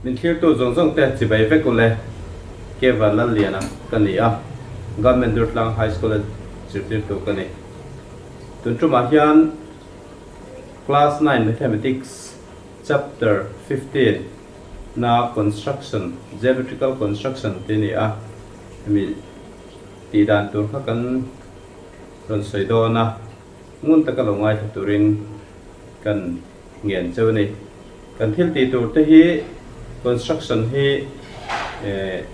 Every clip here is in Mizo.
Min thlirtu zawng zawng te chibai vek ule. Kevan Lalliana ka ni a, Government Durtlang High School a zirtirtu ka ni. Tun tumah hian Class 9 Mathematics Chapter 15 na Construction, Geometrical Construction tih a ni a, hemi tih dan tur kha kan rawn sawi dawn a, ngun taka lo ngaithla turin kan ngen cheu a ni. Kan thil tih tur te hi construction hi eh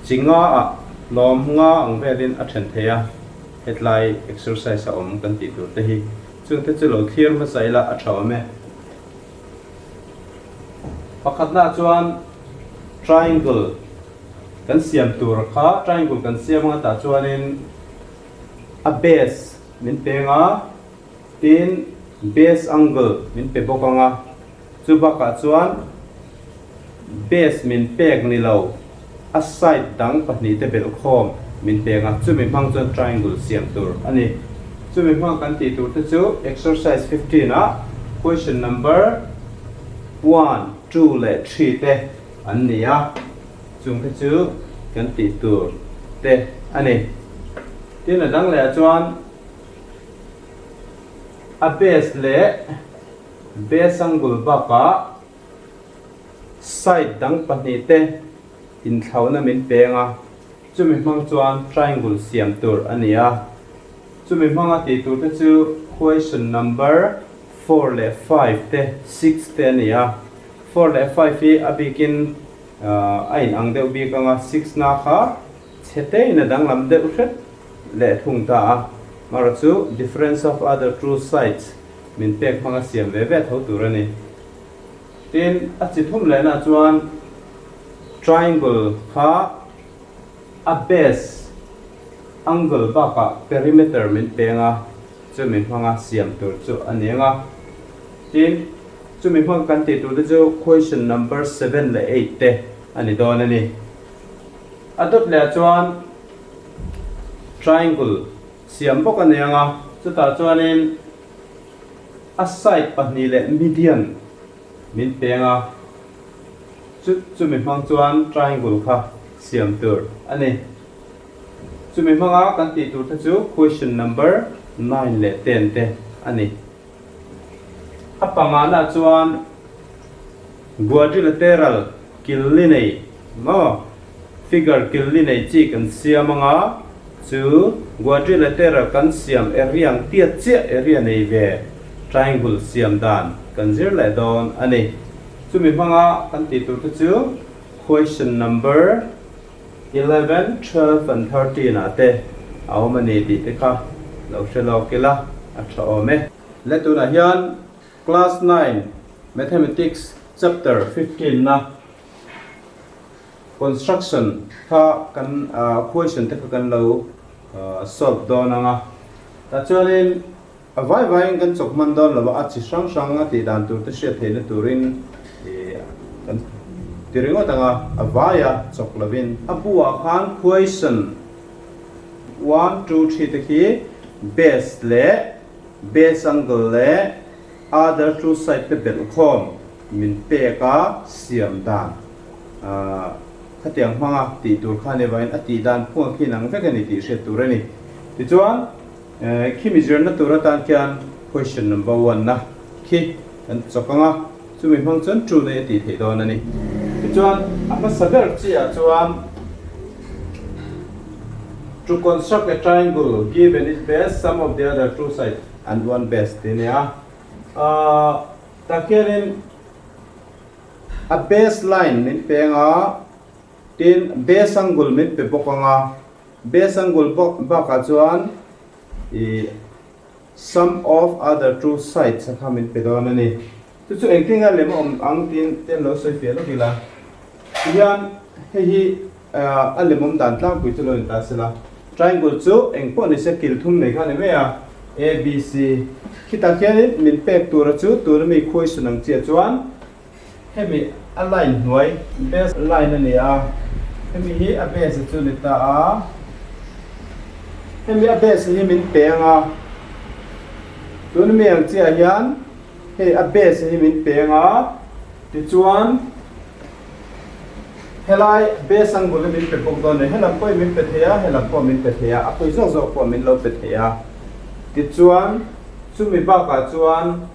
chi nga ah hlawm nga ang velin a then thei a, hetlai exercise a awm kan tih tur te hi chung te chu lo thlir hmasa ila a tha awm e. Pakhatna chuan triangle kan siam tur kha triangle kan siam anga tah chuanin a base min peng a. Tin, base angle min pe bawk ang a, chu bakah chuan base min pek ni lo, a side dang pahnihte belhkhawm min pek a, chumi hmang chuan triangle siam tur a ni. Chumi hmang kan tih tur te chu exercise 15 ah question number 1, 2 leh 3 te an ni a, chung te chu kan tih tur te a ni. Tin, a dang leh ah chuan. A base leh base angle bakah side dang pahnihte inthlauhna min peng a, chumi hmang chuan triangle siam tur a ni a. Chumi hmanga tih tur te chu question number 4 leh 5 te, 6 te a ni a. 4 leh 5 hi a bikin a inang deuh bik ang a, 6 na kha chhe tein a danglam deuh hret leh thung ta a, marawh chu difference of other two sides min pek hmanga siam ve ve tho tur a ni. Tin, a chi thum lehna chuan triangle kha a base angle bakah perimeter min peng a, chumi hmanga siam tur chu a ni ang a. Tin, chumi hmanga kan tih tur te chu question number 7 leh 8 te a ni dawn a ni. A dawt leh ah chuan triangle siam bawk a ni ang a, chutah chuanin a side pahnih leh median min peng a, chu chumi hmang chuan triangle kha siam tur a ni. Chumi hmanga kan tih tur te chu question number 9 leh 10 te a ni. A pangana chuan quadrilateral kil li nei maw figure kil li nei chi kan siam anga chu quadrilateral kan siam area ang tiat chiah area nei ve triangle siam dan kan zir leh dawn a ni. Chumi hmanga kan tih tur te chu question number 11, 12 and 13 ah te a awm a ni tih te kha lo hre lawk ila a tha awm e. Le tunah hian Class 9 Mathematics Chapter 15 na Construction kha kan question te kha kan lo solve dawn ang a. Tah chuanin A vai vaiin kan chawk hman dawn lo a, a chi hrang hrang a tih dan tur te hriat theihna turin kan ti ringawt ang a, a vaia chawk lovin. A buah khan question 1, 2, 3 te khi base leh base angle leh other two side te belhkhawm min pek a siam dan khatiang hmanga tih tur kha ni vangin a tih dan phung a khi inang vek a ni tih hriat tur a ni. Tichuan. Khimi zirna tur atan khian question number 1 na khi kan chawk ang a, chumi hmang chuan true nei a tih theih dawn a ni. Tichuan a hmasa ber chiah chuan to construct a triangle given its base sum of the other two sides and one base tih a ni a. Tah khianin a base line min peng a, tin base angle min pe bawk ang a. Base angle bawk bakah chuan ih sum of other two sides a kha min pe dawn a ni. Chu chu engtin nge lem a awm ang tiin te an lo sawi fiah lawk ila. Tihian hei hi a lem awm dan tlangpui chu lo in ta sela. Triangle chu eng pawh ni se kil thum nei kha a ni mai a, A B C. Khitah khianin min pek tura chu tuna mi khuaisun ang chiah chuan Hemi a line hnuai base line a ni a, hemi hi a base chu ni ta a, hemi a base hi min pe ang a, tuna mi ang chiah hian hei a base hi min pe ang a. Tichuan, helai base angle hi min pe bawk dawn a ni. Helam pawhin min pe thei a, helam pawh min pe thei a, a pawi zawk zawk pawh min lo pe thei a. Tichuan, chumi bakah chuan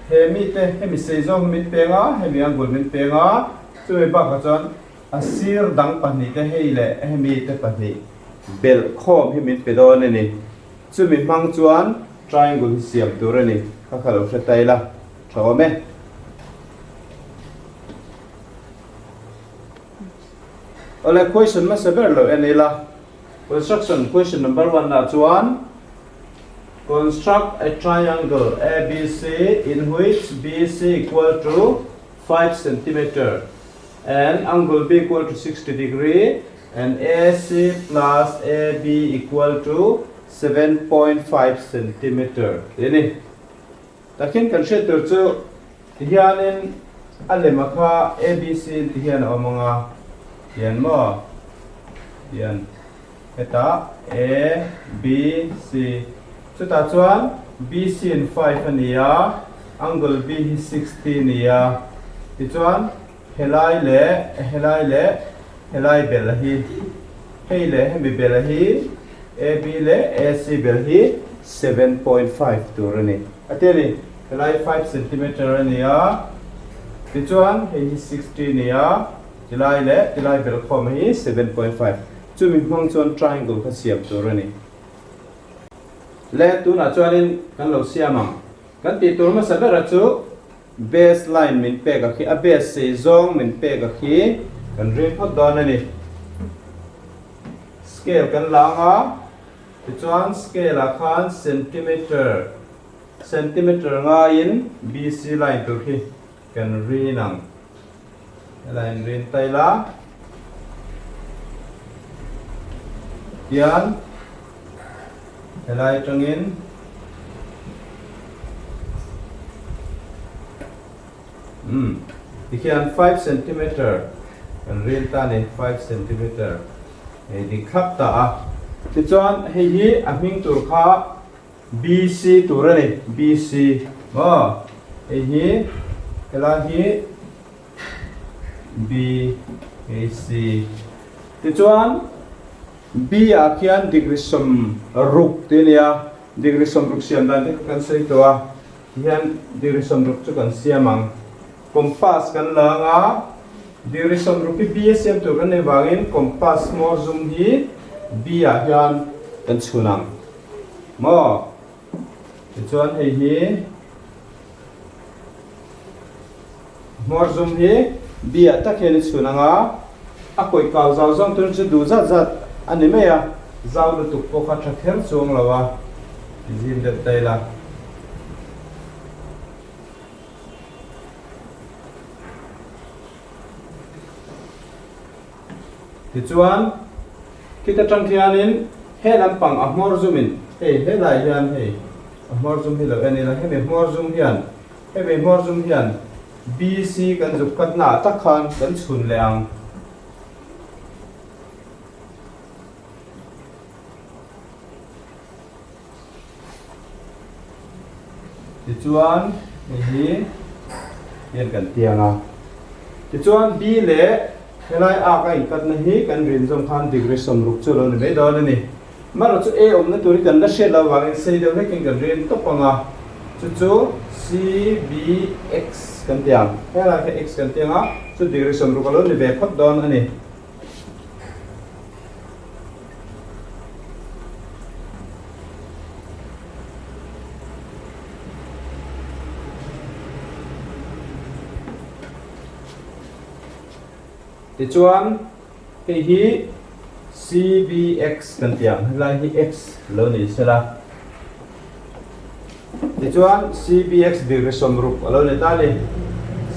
he mite hemi sei zawng hi min peng a, hemi angle min peng a, chumi bakah chuan a sir dang pahnihte hei leh hemi te pahnih belh khawm hi min pe dawn a ni. Chumi hmang chuan triangle hi siam tur a ni. Kha kha lo hre ta ila, tha awm e. Awle, question hmasa ber lo en ila. Construction question number one ah chuan Construct a triangle ABC in which BC equal to 5 centimeter and angle B equal to 60 degree and AC plus AB equal to 7.5 centimeter tih a ni. Takhin kan hriat tur chu tihianin a lema kha ABC in tihian a awm ang a, tian maw? Tian hetah A, B, C chutah chuan BC in 5 a ni a, angle B hi 60 a ni a, tichuan Helai leh helai leh helai bel hi hei leh hemi bel hi AB leh AC bel hi 7.5 tur a ni. A ti a ni, helai 5 centimeter a ni a, tichuan hei hi 60 a ni a, tilai leh tilai bel khawm hi 7.5 chumi hmang chuan triangle kha siam tur a ni. Le tunah chuanin kan lo siam ang. Kan tih tur hmasa bera chu Base line min pek a khi, a base sei zawng min pek a khi kan rin phawt dawn a ni. Scale kan la ang a, tichuan scale ah khan centimeter, centimeter ngaiin BC line tur khi kan rin ang. Helai in rin ta ila. Tian helai atangin umm tikhian 5 centimeter kan rin ta ni 5 centimeter hei dik thlap ta a. Tichuan hei hi a hming tur kha BC tur a ni BC maw hei hi helai hi B A C tichuan B ah khian degree 60 tih a ni a degree 60 siam dan te kha kan sawi tawh a tihian degree 60 chu kan siam ang compass kan la ang a degree 60 hi B a siam tur kan neih vangin compass hmawr zum hi B ah hian kan chhun ang maw tichuan hei hi Hmawr zum hi biah tak hian i chhun ang a, a kawih kau zau zawng tun chu duh zat zat a ni mai a, zau lutuk pawh kha tha kher chuang lo a, ti zim deuh ta ila. Tichuan, khit atang khianin he lampang a hmawr zumin hei helai hian hei a hmawr zum hi lo en ila, hemi hmawr zum hian hemi hmawr zum hian BC kan zuk kat naah tak khan kan chhun leh ang. Tichuan hei hi hian kan tiang a. Tichuan B leh helai arc a inkatna hi kan rin zawng khan degree 60 chu a lo ni mai dawn a ni. Amaherawh chu A awmna tur hi kan la hriat loh avangin sei deuh hlekin kan rin tawp ang a. Chu chu C, B, X kan ti ang. Helai kha X kan ti ang a, chu degree 60 a lo ni ve phawt dawn a ni. Tichuan hei hi CBX kan tih ang, helai hi X lo ni sela. Tichuan CBX degree 60 a lo ni ta a ni,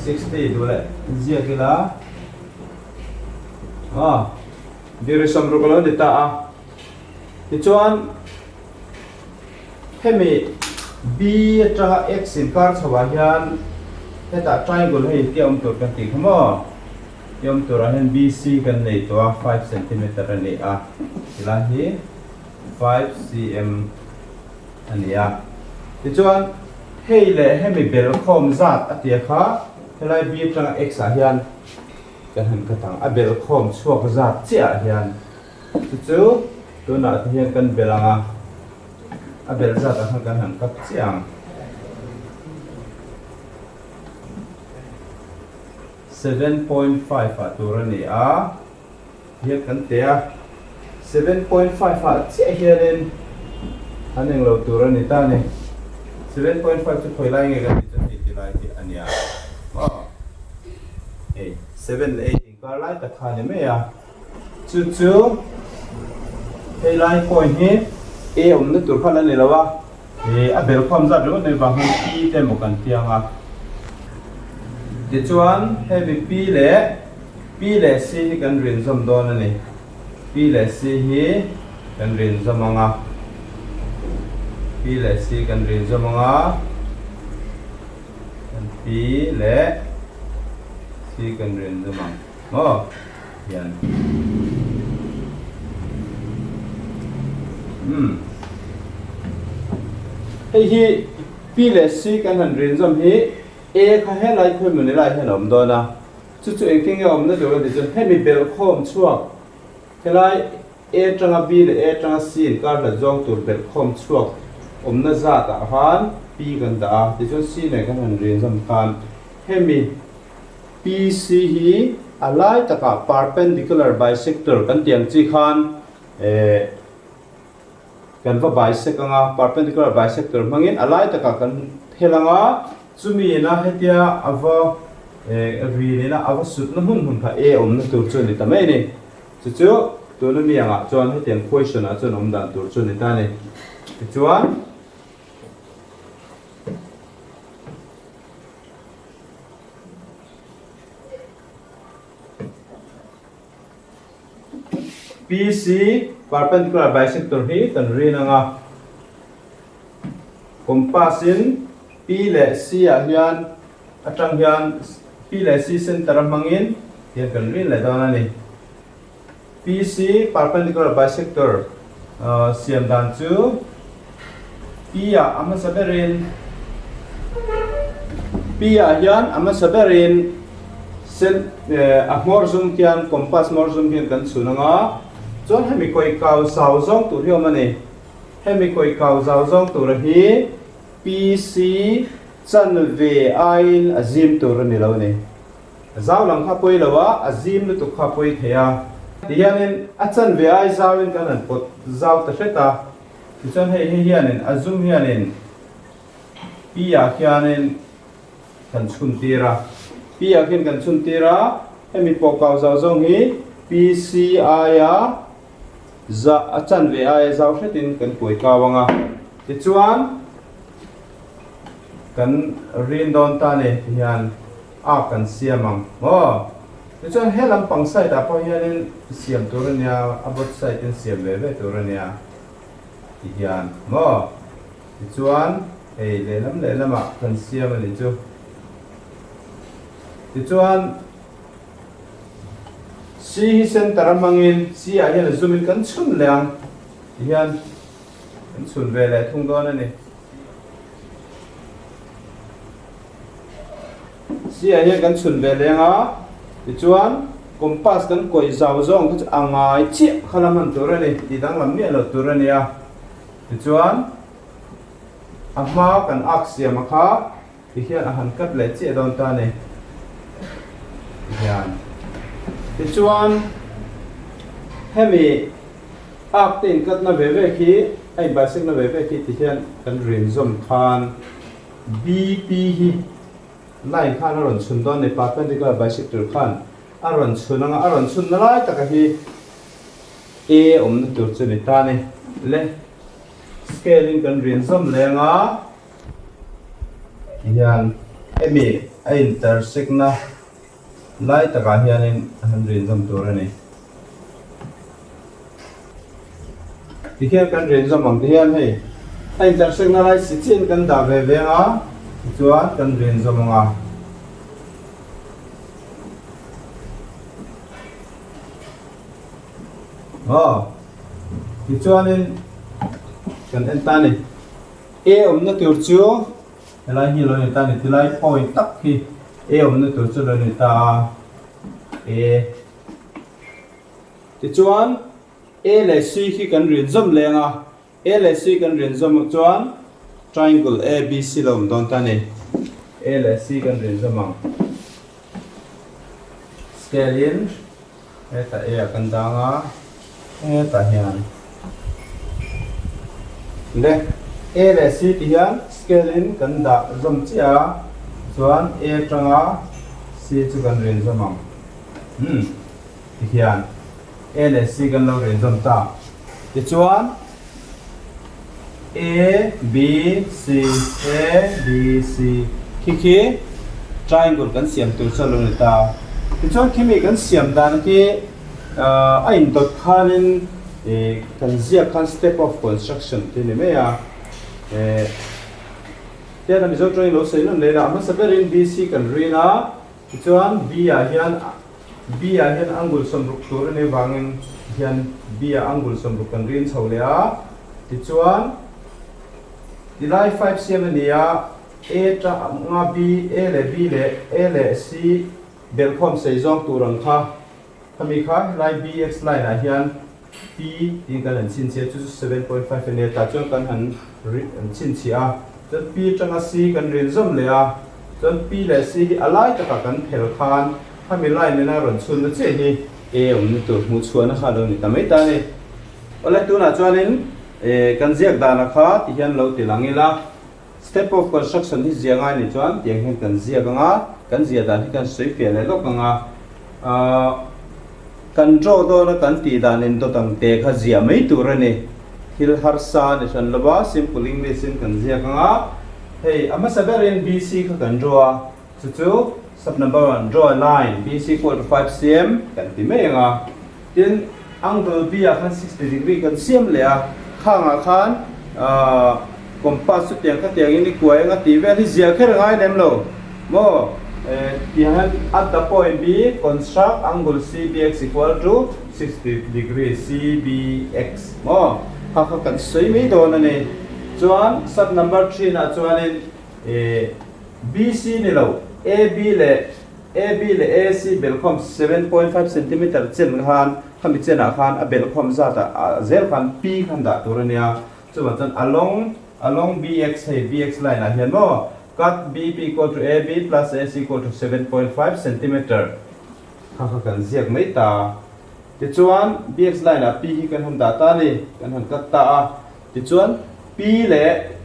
60 duh leh ziak ila. Aw, degree 60 a lo ni ta a. Tichuan hemi B atanga X inkar chho ah hian hetah triangle hei tia awm tur kan tih kha maw? Tia awm turah hian BC kan nei tawh a, 5 centimeter a ni a, tilai hi 5 cm a ni a. Tichuan hei leh hemi belkhawm zat a tia kha. Helai B atanga X ah hian kan han cut ang, a belhkhawm chhuak zat chiah ah hian chu chu tunah te hian kan belh ang a, a belh zat ah khan kan han cut chiah ang. 7.5 ah tur a ni a, hian kan teh a, 7.5 ah chiah hianin an englo tur a ni ta a ni. 7.5 chu khawi lai nge kan tih chuan hei ti lai hi a nia maw? Hei 7 leh 8 inkar lai tak kha a ni mai a, chu chu hei lai point hi A awmna tur kha la ni lo a. He a belkhawm zat ringawt mai vang hian P te emaw kan ti ang a. Tichuan hemi P leh P leh C hi kan rinzawm dawn a ni. P leh C hi kan rinzawm ang a. P leh C kan rinzawm ang a. P leh C kan rinzawm ang maw? Hian. Umm. Hei hi P leh C kan han rinzawm hi A kha helai khawi mawni lai hian a awm dawn a, chu chu engtin nge awmna tur a tih chuan hemi belhkhawm chhuak helai A atanga B leh A atanga C inkar hlat zawng tur belhkhawm chhuak awmna zat ah khan P kan dah a, tichuan C nen kan han rinzawm khan hemi PC hi a lai takah perpendicular bisector kan tih ang chi khan eh kan va bisect ang a, perpendicular bisector hmangin a lai takah kan phel ang a, chumi ina hetia a va eh rin ina a va sutna hmun hmun kha A awmna tur chu a ni ta mai a ni. Chu chu tuna mi angah chuan hetiang question ah chuan awm dan tur chu a ni ta a ni. Tichuan. PC perpendicular bisector hi kan rin ang a, compass in P leh C ah hian atang hian P leh C center a hmangin hian kan rin leh dawn a ni. PC perpendicular bisector siam dan chu P ah a hmasa berin P ah hian a hmasa berin a hmawr zum khian compass hmawr zum khian kan chhun ang a, chuan hemi kawi kau zau zawng tur hi a awm a ni. Hemi kawi kau zau zawng tura hi PC chanve aiin a zim tur a ni lo a ni. A zau lam kha pawi lo a, a zim lutuk kha pawi thei a. Tihianin a chanve ai zauin kan han pawt zau ta hret a, tichuan hei hei hianin a zum hianin P ah khianin kan chhun tir a, P ah khian kan chhun tir a, hemi pawh kau zau zawng hi PC aia za a chanve aia zau hretin kan kuai kau ang a, tichuan kan rin dawn ta ni tihian. A kan siam ang maw? Tichuan he lampang side ah pawh hianin siam tur a nia, a both side in siam ve ve tur a nia ti hian maw? Tichuan hei lehlam lehlamah kan siam a ni chu. Tichuan C hi center a hmangin C ah hian a zoom in kan chhun leh ang ti hian kan chhun ve leh thung dawn a ni. Siah hian kan chhun ve leng a, tichuan compass kan kawih zau zawng kha chu a ngai chiah kha la hman tur a ni, tih danglam miah lo tur a ni a. Tichuan a hma kan ak siam a kha tihian a han cut leh chiah dawn ta a ni. Tihian tichuan hemi ak te in cut na ve ve khi a in bisect na ve ve khi tihian kan rin zawm khan BP hi line khan a rawn chhun dawn a ni, perpendicular bisector khan a rawn chhun ang a, a rawn chhun na lai taka hi A awmna tur chu ni ta a ni. Le scale in kan rin zawm leng a, tihian hemi a intersect na lai takah hianin a han rin zawm tur a ni. Tikhian kan rin zawm ang tihian hei a intersect na lai si chiahin kan dah ve ve ang a tichuan kan rin zawm ang a. Aw tichuanin kan en ta a ni. A awmna tur chu helai hi lo ni ta a ni tilai point tak hi. A awmna tur chu lo ni ta a, A. Tichuan, A leh C khi kan rin zawm leng a, A leh C kan rin zawm chuan triangle ABC lo awm dawn ta a ni. A leh C kan rin zawm ang. Scale in hetah A ah kan dang a, hetah hian le A leh C ti hian scale in kan dah zawm chiah a, chuan A atanga C chu kan rin zawm ang. Umm ti hian A leh C kan lo rin zawm ta. Tichuan A, B, C, A, B, C khi khi triangle kan siam tur chu a lo ni ta. Tichuan khimi kan siam dan khi a indawt khanin kan ziak khan step of construction tih a ni mai a. Tian a Mizo tawngin lo sawi nawn leh ila a hmasa berin B, C kan rin a, tichuan B ah hian B ah hian angle 60 tur a nih vangin hian B ah angle 60 kan rin chho leh a, tichuan tilai 5 siam a ni a, A tanga B, A leh B leh A leh C belhkhawm sei zawng tur ang kha, khami kha helai BX line ah hian P tiin kan han chhinchhiah a, chu chu 7.5 a ni a, tah chuan kan han chhinchhiah a, chuan P atanga C kan rin zawm leh a, chuan P leh C hi a lai takah kan phel khan khami line nena rawn chhunna chiah hi A awmna tur hmuh chhuahna kha a lo ni ta mai ta a ni. Awle tunah chuanin kan ziak dana kha tihian lo ti lang ila. Step of construction hi ziah ngai nih chuan tiang hian kan ziak ang a, kan ziah dan hi kan sawi fiah leh lawk ang a. Ahh kan draw dawn a kan tih dan in dawt ang te kha ziah mai tur a ni. Thil harsa a ni hran lo a, simple English in kan ziak ang a. Hei a hmasa berin BC kha kan draw a, chu chu sub number one draw a line BC equal to 5 cm kan ti mai ang a. Tin, angle B ah khan 60 degree kan siam leh a, khangah khan ahh compass chu tiang kha tiangin i kuai anga tih vel hi ziah kher a ngai lem lo maw? Eh, tiang hian at the point B construct angle CBX equal to 60 degree CBX maw? Kha kha kan sawi mai dawn a ni. Chuan sub number 3 nah chuanin eh BC ni lo AB leh AB leh AC belhkhawm 7.5 centimeter chen khan khami chenah khan a belhkhawm zat ah zel khan P khan dah tur a nia. Chuvang chuan along along BX hei BX line ah hian maw cut BP equal to AB plus AC equal to 7.5 centimeter kha kha kan ziak mai ta. Tichuan BX line ah P hi kan han dah ta a ni, kan han cut ta a. Tichuan P leh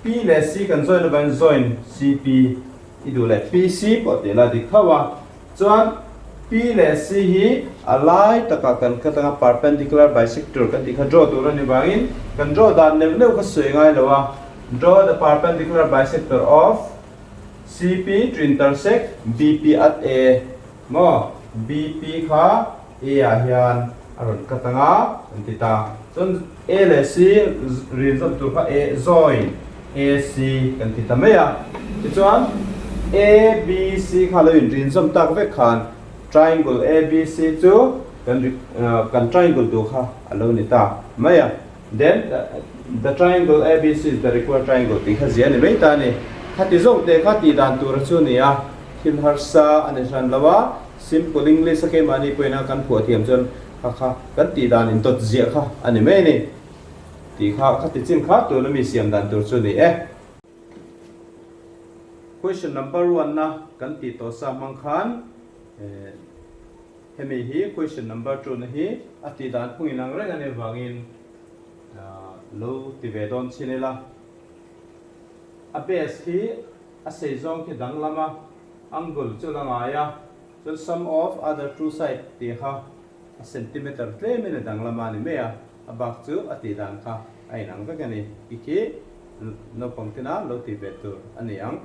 P leh C kan join avangin join CP I duh leh PC pawh tih la dik tho a. Chuan P leh C hi a lai takah kan cut anga perpendicular bisector kan tih kha draw tur a ni vangin kan draw dan neuh neuh kha sawi ngai lo a. Draw the perpendicular bisector of CP to intersect BP at A maw? BP kha A ah hian a rawn cut anga kan ti ta. Chuan A leh C rin zawm tur kha A join AC kan ti ta mai a. Tichuan A B C kha lo in rin zawm tak vek khan triangle A B C chu kan kan triangle duh kha a lo ni ta mai a. Then the triangle A B C is the required triangle tih kha zia a ni mai ta a ni. Khati zawk te kha tih dan tur a chu ni a, thil harsa a ni hran lo a. Simple English a keimahni pawhin a kan phuah thiam chuan kha kha kan tih dan indawt ziah kha a ni mai a ni tih kha kha ti chin kha tuna mi siam dan tur chu a ni e. Question number one na kan tih tawh sa hmang khan hemi hi question number two na hi a tih dan phung inang reng a nih avangin lo ti ve dawn chin ila. A base hi a sei zawng khi danglam a. Angle chu la ngai a, chuan sum of other two side tih kha a centimeter tlemin a danglam a ni mai a, a bak chu a tih dan kha a inang vek a ni. I khi naupang tina lo tih ve tur a ni ang.